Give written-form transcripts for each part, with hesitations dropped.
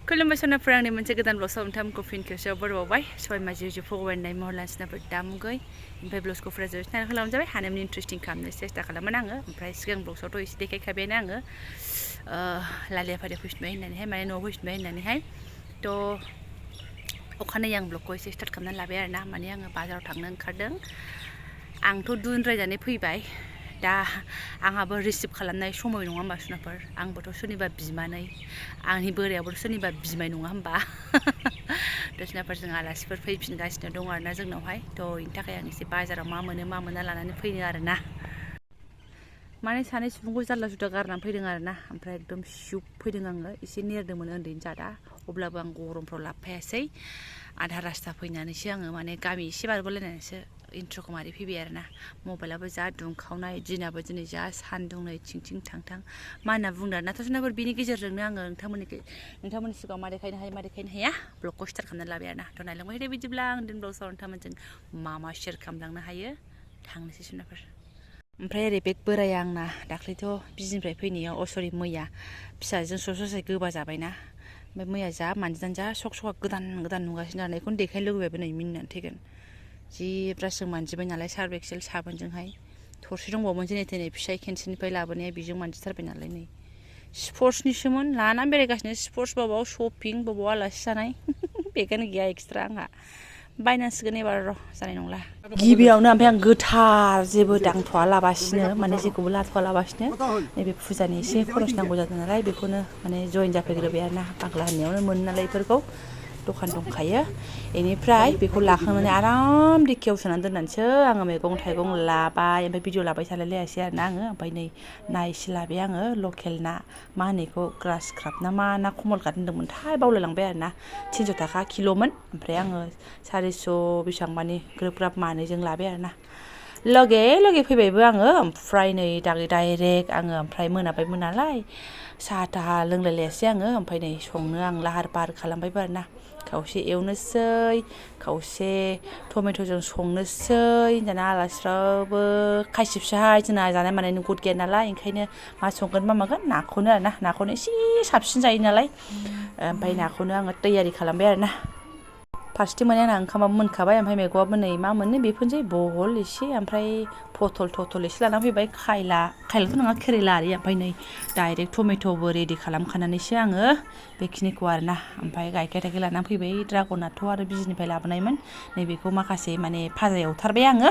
खुलुमबाय सनाफोर आंनि मोनसे गोदान ब्लगआव नोंथांमोनखौ फिन खेबसेयाव बरायबावबाय सबाय माजि फगवायनाय महर लानसिनाफोर दामुगै ओमफ्राय ब्लगखौ फुरा जोबोद स्टाइल खालामजाबाय हानायमानि इन्टारेस्टिं खालामनो सेस्था खालामोन आङो ओमफ्राय सिगां ब्लगआवथ' एसे देखायखाबायानो आङो लालिया फारिया फैफिनबाय होननानैहाय माने न'आव फैफिनबाय होननानैहाय थ' अखानायै आं ब्लगखौ एसे स्टार्ट खालामनानै लाबाय आरोना माने आङो बाजाराव थांनो ओंखारदों आंथ' दुनरायनानै फैबाय दा आंहाबो रिसिभ खालामनाय समय नङा होमबा सुनाफोर आंबोथ' सोरनिबा बिमानै आंनि बोरायाबोथ' सोरनिबा बिमाय नङा होमबा दसनाफोर जों आलासिफोर फैफिनगासिनो दं आरोना जोंनावहाय थ' बेनि थाखाय आं एसे बाजाराव मा मोनो मा मोना लानानै फैनो आरोना माने सानै सुबुंखौ जारला जुदा गारनानै फैदों आरोना ओमफ्राय एकदम सिउब फैदों आङो एसे नेरदोंमोन उन्दैनि जादा अब्लाबो आं गरमफ्राव लाबोफायासै आधा रास्ता फैनानैसो आङो माने गामि एसे बारग'लायनानैसो इन्ट्र'खौ मारै फैबाय आरोना मबाइलाबो जा दुंखावनाय दिनाबो दिनै जा सान्दुं नै थिं थिं थां थां मा होनना बुंदों नाथ' सोनाफोर बिनि गेजेरजोंनो आङो नोंथांमोननि सिगाङाव मा देखायनो हाया ब्लगखौ स्टार्ट खालामनानै लाबाय आरोना थ' नायलांबाय दे बिदिब्ला आं दिन ब्लगआव नोंथांमोनजों मा शेयार खालामलांनो हायो थांनोसै सोनाफोर ओमफ्राय ओरै बेग बोराया आंना दाख्लैथ' बिजिनिफ्राय फैनायाव सरि मैया फिसाजों ससे गोबा जाबायना ओमफ्राय मैया जा मानजिनानै जा सक सका गोदान गोदान नुगासिनो आरो बेखौनो देखायनो लुगैबायबो नै मिनिनानै थैगोन जि ब्रासजों मानजिबाय नालाय सार्फ एक्सेल साबोनजोंहाय थरसे दंबावोमोन जेने थेने फिसाइ खेनसेनिफ्राय लाबोनाया बेजों मानजिथारबाय नालाय नै स्पर्ट्सनिसोमोन लानानै बेरायगासिनो स्पर्ट्स बबाव शपिं बबाव आलासि जानाय बेगानो गैया एक्सट्रा आंहा बायनांसिगोन एबार र' जानाय नंला गिबियावनो ओमफ्राय आं गोथार जेबो दांथ'वा लाबासिनो माने जेखौबो लाथ'वा लाबासिनो नैबे फुजानि एसे खरस नांगौ जादों नालाय बेखौनो माने जइन जाफैग्रोबाय आरोना बांला होननायावनो मोनो नालाय बेफोरखौ दखान दंखायो बेनिफ्राय बेखौ लाखांनानै आराम दिकियाव सोनानै दोननानैसो आङो मैगं थाइगं लाबाय ओमफ्राय भिडिअ लाबाय थालायलायासै आरोना आङो ओमफ्राय नै ना एसे लाबाय आङो लकेल ना मा होनो बेखौ ग्रास क्राब ना मा ना कमल काट होनदोंमोनथाय बावलायलांबाय आरोना 300 थाखा किल'मोन ओमफ्राय आङो 400 बेसेबां मानि ग्रोब ग्राब मानैजों लाबाय आरोना लगे फैबायबो आङो ओमफ्राय नै डाइरेक्ट आङो ओमफ्राय मोनाबायमोन नालाय साहा थाहा लोंलायलायासै आङो ओमफ्राय नै संनो आं लाहार फाहार खालामबायबो आरोना खावसे एवनोसै खावसे टमेट'जों संनोसै दाना आलासिफ्राबो खायसिबसोहाय जोंना जानाय मानायनि गद गैया नालाय ओंखायनो मा संगोन मा मागोन नाखौनो आरोना नाखौनो एसे साबसिन जायो नालाय ओमफ्राय नाखौनो आङो तैयारि खालामबाय आरोना फारसेथिं माने आंना ओंखामाबो मोनखाबाय ओमफ्राय मैगंआबो नै मा मोनो बेफोरनोसै बहल एसे ओमफ्राय पटल एसे लानानै फैबाय खायलाथ' नङा केरेला आरि ओमफ्राय नै डाइरेक्ट टमेट'बो रेडि खालामखानानैसो आङो बेखिनिखौ आरोना ओमफ्राय गाइखेर लानानै फैबाय ड्रागनाथ' आरो बिजिनिफ्राय लाबोनायमोन नैबेखौ माखासे माने भाजा एवथारबाय आङो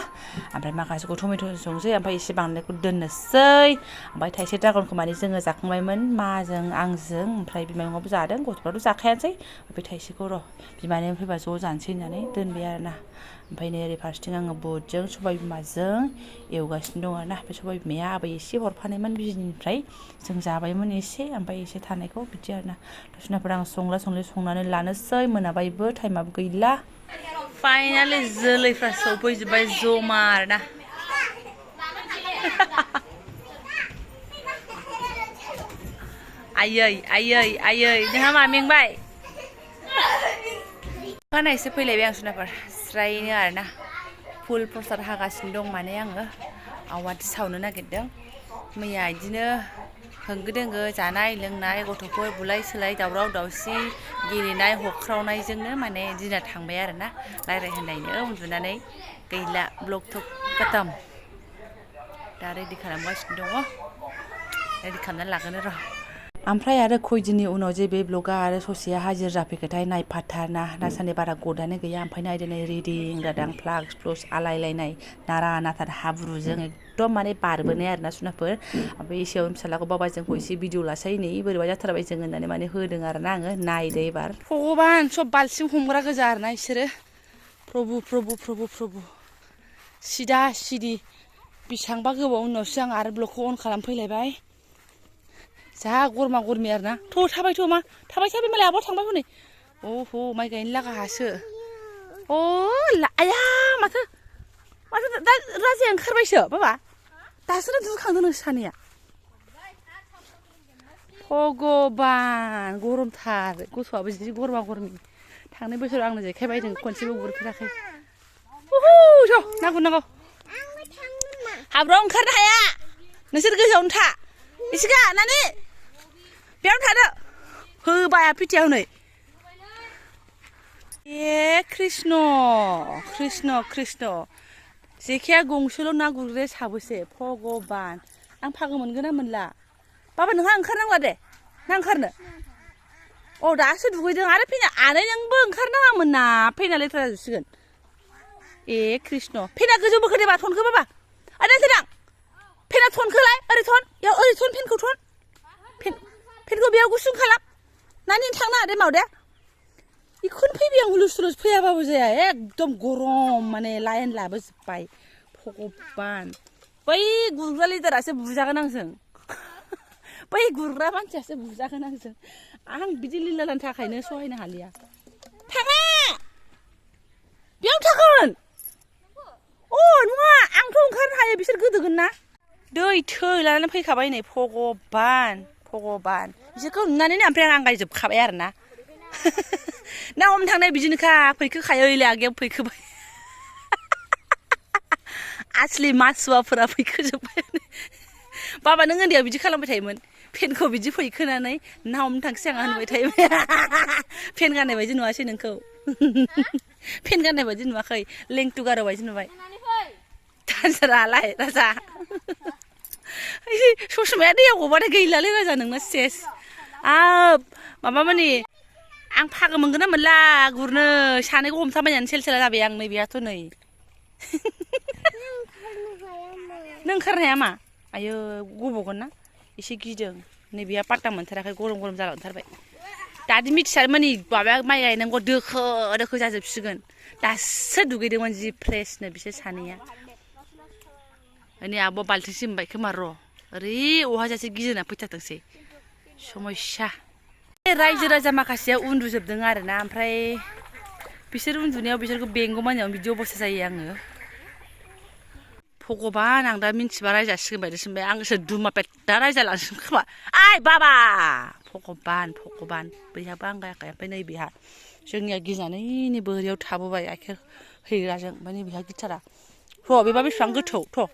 ओमफ्राय माखासेखौ टमेट' संसै ओमफ्राय एसे बांद्रायखौ दोननोसै ओमफ्राय थाइसे ड्रागनखौ माने जोङो जाखांबायमोन माजों आंजों ओमफ्राय बिमायंआबो जादों गथ'फ्राथ' जाखायानोसै ओमफ्राय थाइसेखौ र' बिमानै फैबा ज' जानोसै होननानै दोनबाय आरोना ओमफ्राय नै ओरै फारसेथिं आङो बुटजों सबाय बिमाजों एवगासिनो दं आरोना ओमफ्राय सबाय बिमाया आबै एसे हरफानायमोन बिजिनिफ्राय जों जाबायमोन एसे ओमफ्राय एसे थानायखौ बिदि आरोना दसनाफोर आं संनानै लानोसै मोनाबायबो टाइमाबो गैला फाइनालि जोलैफ्रा सौफैजोब्बाय जमा आरोना आयै नोंहा मामेंबाय अखानायैसो फैलायबाय आं सुनाफोर स्रायनो आरोना फुल प्रसाद हागासिनो दं माने आङो आवाथि सावनो नागिरदों मैया बिदिनो होंगो दोंगो जानाय लोंनाय गथ'फोर बुलाय सोलाय दावराव दावसि गेलेनाय हख्रावनायजोंनो माने दिना थांबाय आरोना रायज्लायहोनायनो उन्दुनानै गैला ब्लग थक खतम दा रेडि खालामगासिनो दङ रेडि खालामनानै लागोन र' ओमफ्राय आरो खयदिननि उनाव जे बे ब्लगा आरो ससेया हाजिर जाफैखोथाय नायफाथारना दासान्दि बारा गदानो गैया ओमफ्राय नायदो नै रिदिं रादां फ्लाक्स फ्लुस आलायलायनाय नारा नाथार हाब्रुजों एकदम माने बारबोनाय आरोना सुनाफोर ओमफ्राय एसेयावनो फिसालाखौ बाबा जोंखौ एसे भिडिअ लासै नै बोरैबा जाथारबाय जों होननानै माने होदों आरोना आङो नायदो एबार भगबान सब बाल्थिं हमग्रा गोजा आरोना बिसोरो प्रभु सिदा सिदि बेसेबांबा गोबाव उनावसो आं आरो ब्लगखौ अन खालामफैलायबाय जा गरमा गरमि आरोना थाबाय मालाय आब'आ थांबाय हनै माइ गायनो लागाहासो आया माथो दा राजाया ओंखारबायसो बाबा दासो दुखांदों नोंसोर सानैया भगबान गरमथार गथ'आबो जि गरमा गरमि थांनाय बोसोराव आंनो जेखाइ बायदों खनसेबो गुरफेराखै ना गुरनांगौ हाब्रुआव ओंखारनो हाया नोंसोर गोजौआवनो था एसे गा नानि बेयावनो थादो होबाय फिथियाव नै ए कृष्ण जेखाया गंसेल' ना गुरग्राया साबोसे भगबान आं फागो मोनगोन ना मोनला बाबा नोंहा ओंखारनांला दे ना ओंखारनो अ दासो दुगैदों आरो फैना आनै नोंबो ओंखारनाङामोन ना फैना लेथ्रा जाजोबसिगोन ए कृष्ण फैना गोजौ बोखो दे थनखो बाबा आदै सोरां फेना थनखोलाय ओरै थन फेनखौ थन फेनखौ बेयाव गुसुं खालाम नानि थांना दे मावदे बेखौनो फैबाय आं हुलुस थुलुस फैयाबाबो जाया एकदम गरम माने लाइन लाबोजोब्बाय भगबान बै गुरग्रा लिडारासो बुजागोन आंजों बै गुरग्रा मानसियासो बुजागोन आंजों आं बिदि लिलालानि थाखायनो सहायनो हालिया थाङा बेयाव थागोन अ नङा आंथ' ओंखारनो हायो बिसोर गोदोगोन ना दै थै लानानै फैखाबाय नै भगबान बिसोरखौ नुनानैनो ओमफ्राय आं आंगायजोबखाबाय आरो ना ना हमनो थांनाय बिदिनोखा फैखोखायो ओइलाय आगेयाव फैखोबाय आसलि मासुवाफोरा फैखोजोब्बाय बाबा नों उन्दैयाव बिदि खालामबाय थायोमोन फेनखौ बिदि फैखोनानै ना हमनो थांसै आं होनबाय थायोमोन फेन गाननाय बायदि नुवासै नोंखौ फेन गाननाय बायदि नुवाखै लेंटु गारो बायदि नुबाय राजालाय राजा ससमाया दैयाव गबाथाय गैलालै राजा नोंना सेस माबा माने आं फागो मोनगोन ना मोनला गुरनो सानैखौ हमथाबायनानै सेल-सेला जाबाय आं नैबेहाथ' नै नों ओंखारनो हाया मा आयो गबगोन ना एसे गिदों नैबेहा पात्ता मोनथाराखै गरम जालांथारबाय दादि मिथिसार माने माबाया माइ गायनांगौ दोखो जाजोबसिगोन दासो दुगैदोंमोन जि फ्रेसनो बिसोर सानैया नै आब' बाल्थिंसे मोनबाय खोमा र' ओरै अहाजासे गिदिंना फैथारथोंसै समस्या रायजो राजा माखासेया उन्दुजोबदों आरोना ओमफ्राय बिसोर उन्दुनायाव बिसोरखौ बेंगौमानियाव बिदि अबस्था जायो आङो भगबान आं दा मिन्थिबा रायजासिगोन बायदिसो मोनबाय आंसो दुमा पेट्टा रायजालांसिगोन खोमा आइ बाबा भगबान बैहाबो आंगायाखै ओमफ्राय नैबेहा जोंनिया गिनानै नै बोरियाव थाबोबाय आइखेर हैग्राजों ओमफ्राय नैबेहा गिथारा बेबा बेसेबां गोथौ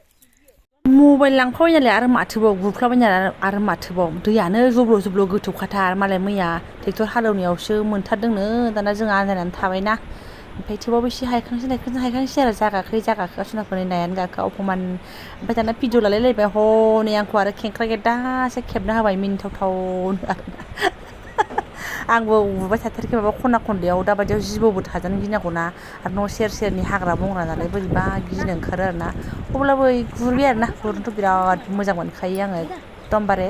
मबाइल लांफाबाय नालाय आरो माथोबाव गुरफ्लाबाय नालाय आरो माथोबाव दैयानो जब्ल' गोथौखाथार मालाय मैया ट्रेक्टर हालेवनायावसो मोनथारदोंनो दाना जों आन्दायनानै थाबायना ओमफ्राय थेवबाबो एसे हायखांसै आरो जागाखै सुनाफोरनि नायानो गाखोआ अफमान ओमफ्राय दाना भिडिअ लालायलायबाय हनै आंखौ आरो खेंख्रा गेरदासो खेबना होबाय मिनिथावनो आंबो गुरबाय थाथारखै माबा खना खनलायाव दाबायदियाव जिबौबो थाजानो गिनांगौना आरो न' सेरनि हाग्रा बंग्रा नालाय बोरैबा गिनो ओंखारो आरोना अब्लाबो गुरबाय आरोना गुरनोथ' बिराद मोजां मोनखायो आङो एकदमबारे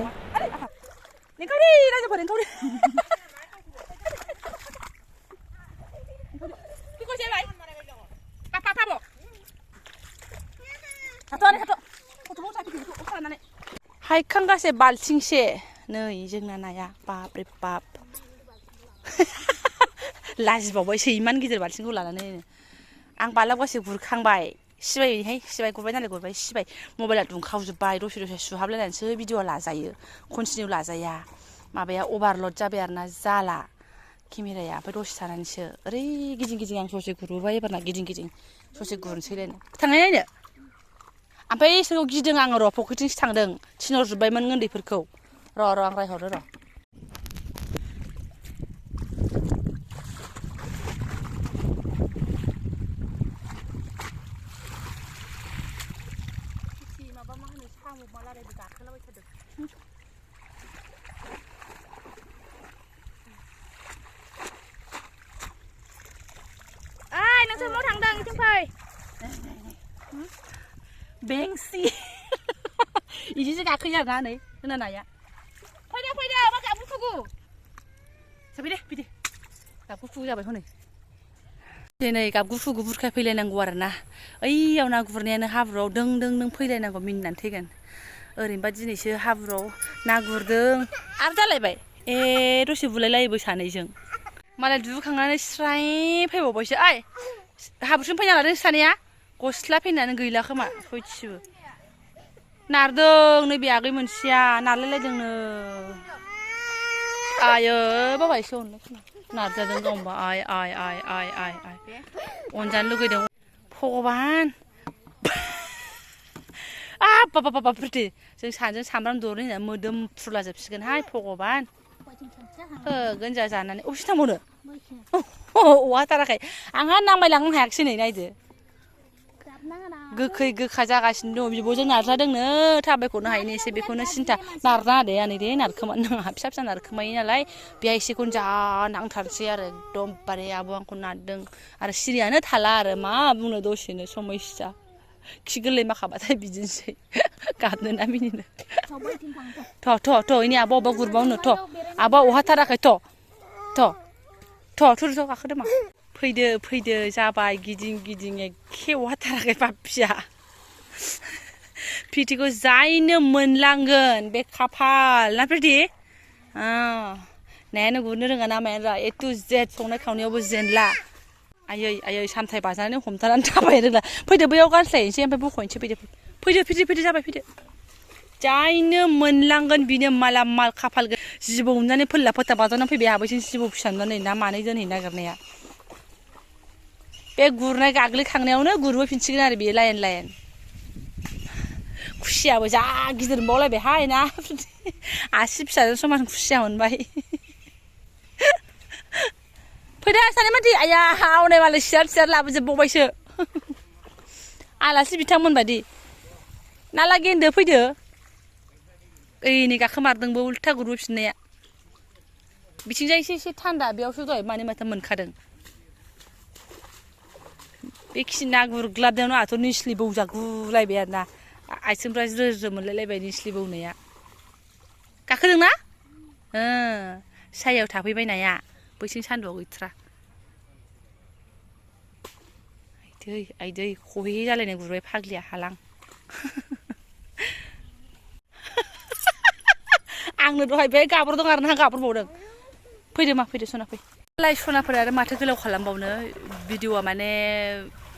हायखांगासे बाल्थिंसे नै जोंना नाया बाप रे बाप लाजिबावबायसो इमान गिदिर बाल्थिंखौ लानानै आं बालागासे गुरखांबाय सिबाय गुरबाय नालाय गुरबाय सिबाय मबाइला दुंखावजोब्बाय दसे सुहाबलायनानैसो भिडिअ लाजायो कन्टिनिउ लाजाया माबाया अभारलड जाबाय आरोना जाला केमेराया ओमफ्राय दसे थानानैसो ओरै गिदिं आं ससे गुरबोबाय एबारना गिदिं ससे गुरनोसैलायनो थांनाय नायनो ओमफ्राय इसोरखौ गिदों आङो र' फख्रिथिंसो थांदों थिनहरजोब्बायमोन उन्दैफोरखौ र' आं रायहरो र' माबा मा होनो साम' मालायबो गाखोलाबाय थादों ओइ नोंसोर माव थांदों इथिं फै बेंसि इदिसो गाखोयो आरोना नै जोंना नाया फैदो मा गाबु फुगु जाबाय दे बिदि गाबु फुगु जाबाय हनै दिनै गाबु फुगु बुरखाय फैलायनांगौ आरोना ओइयाव ना गुरनायानो हाब्रुआव दों फैलायनांगौ मिनिनानै थैगोन ओरैनोबा दिनैसो हाब्रुआव ना गुरदों आरो जालायबाय दसे बुलायलायोबो सानैजों मालाय दुगैखांनानै स्राय फैबावबायसो ओइ हाब्रुसिम फैना लादों सानैया गस्ला फैनानै गैला खोमा सयथिबो नारदों नैबे आगै मोनसेया नारलायलायदोंनो आयो बाबा एसे अनलाय खोमा नारजादों गावबा आइ अनजानो लुगैदों भगबान बाबा प्रिति जों सानैजों सामब्राम दरनै होननानै मोदोम फुरला जोबसिगोनहाय भगबान गोनजा जानानै अबेसो थांबावनो औवा थाराखै आंहा नामायलांनो हायाखिसै नै नायदो गोखै गोखा जागासिनो दं बिब'जों नारजादोंनो थाबायख'नो हायैनि एसे बेखौनो सिन्था नारना होदे आनै दे नारखोमानो नाङा फिसा फिसा नारखोमायो नालाय बेहा एसेखौनो जा नांथारसै आरो एकदमबारे आब' आंखौ नारदों आरो सिरियानो थाला आरो मा बुंनो दसेनो समयसा खि गोरलै माखाबाथाय बिदिनोसै गाबनो ना मिनिनो थ' इनि आब' अबा गुरबावनो थ' आबा अहाथाराखै थ' गाखोदो मा फैदो जाबाय गिदिं एखे अहाथाराखै बाप्पिया प्रिथिखौ जायनो मोनलांगोन बे खाफाल ना प्रिथि नायानो गुरनो रोङा नामायानो रा ए टु जेड संनाय खावनायावबो जेनला आयै सामथाय बाजानानै हमथानानै थाबाय रोंला फैदो बैयाव गारस्लायनोसै ओमफ्राय बख'नोसै फैदो जाबाय फैदो जायनो मोनलांगोन बिनो माला माल खाफाल जिबौ हमनानै फोल्ला फोथा बाजावनानै फैबाय आबैसिम जिबौ फिसा नुनानै ना मानै दोनहैनो नागिरनाया बे गुरनाय गाग्लिखांनायावनो गुरबोफिनसिगोन आरो बेयो लाइन खुसियाबो जा गिदिर मोनबावलायबायहाय ना आसि फिसाजों समान खुसिया मोनबाय फैदो सानै मानसि आया हनै मालाय सियार लाबोजोबबावबायसो आलासि बिथांमोन बादि नाला गेन्दो फैदो ओइनै गाखोमारदोंबो उल्था गुरबोफिननाया बिथिंजाय एसे थान्दा बेयावसो दहाय माथो मोनखादों बेखि ना गुरग्लाबनायावनो आंहाथ' निस्लि बौजागुलायबाय आरो ना आथिंफ्रा ज्रो मोनलायलायबाय निस्लि बौनाया गाखोदोंना सायायाव थाफैबाय नाया बैथिं सान्दुंआव गैथ्रा आइदै खहे जालायनाय गुरबाय फाग्लिया हालां आंनो दहाय बे गाब्रदों आरो ना गाब्रबावदों फैदो सना फै सनाफोर आरो माथो गोलाव खालामबावनो भिडिअआ माने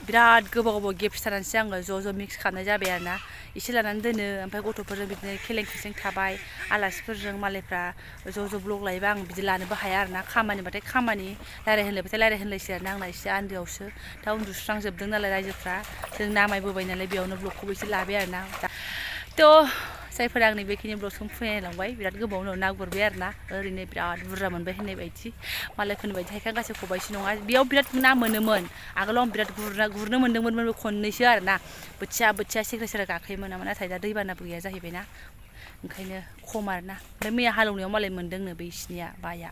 बिराद गोबाव गेप्स थानानैसो आङो ज' मिक्स खालामनाय जाबाय आरो ना एसे लानानै दोनो ओमफ्राय गथ'फोरजों बिदिनो खेलें खेसें थाबाय आलासिफोरजों मालायफ्रा ज' ब्लग लायोबा आं बिदि लानोबो हाया आरो ना खामानिबाथाय खामानि रायलायहोनलायबाथाय रायलायहोनलायसै आरो ना आंना एसे आन्दोआवसो दा उन्दुस्रांजोबदों नालाय रायजोफ्रा जों नामायबोबाय नालाय बेयावनो ब्लगखौबो एसे लाबाय आरो ना थ' जायफोरा आंनि बेखिनि ब्लगखौ फोरमायलांबाय बिराद गोबाव उनाव ना गुरबाय आरो ना ओरैनो बिराद बुरजा मोनबाय होननाय बायदि मालायफोरनि बायदि हायखां गासै खबाइसे नङा बेयाव बिराद ना मोनोमोन आगोलाव आं बिराद गुरनो मोन्दोंमोन खननैसो आरो ना बोथिया सेग्रा गाखोयोमोन नाथाय दा दैबानाबो गैया जाहैबाय ना ओंखायनो खम आरो ना ओमफ्राय मैया हालेवनायाव मालाय मोनदोंनो बै सिनिया बाया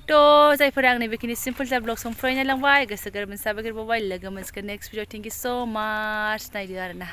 थ' जायफोरा आंनि बेखिनि सिम्पोल जा ब्लग फरायनाय लांबाय गोसो गोरबोनि साबायखर बावबाय लोगो मोनसिगोन नेक्स्ट भिडिअ थेंक इउ स' माच नायदो आरो ना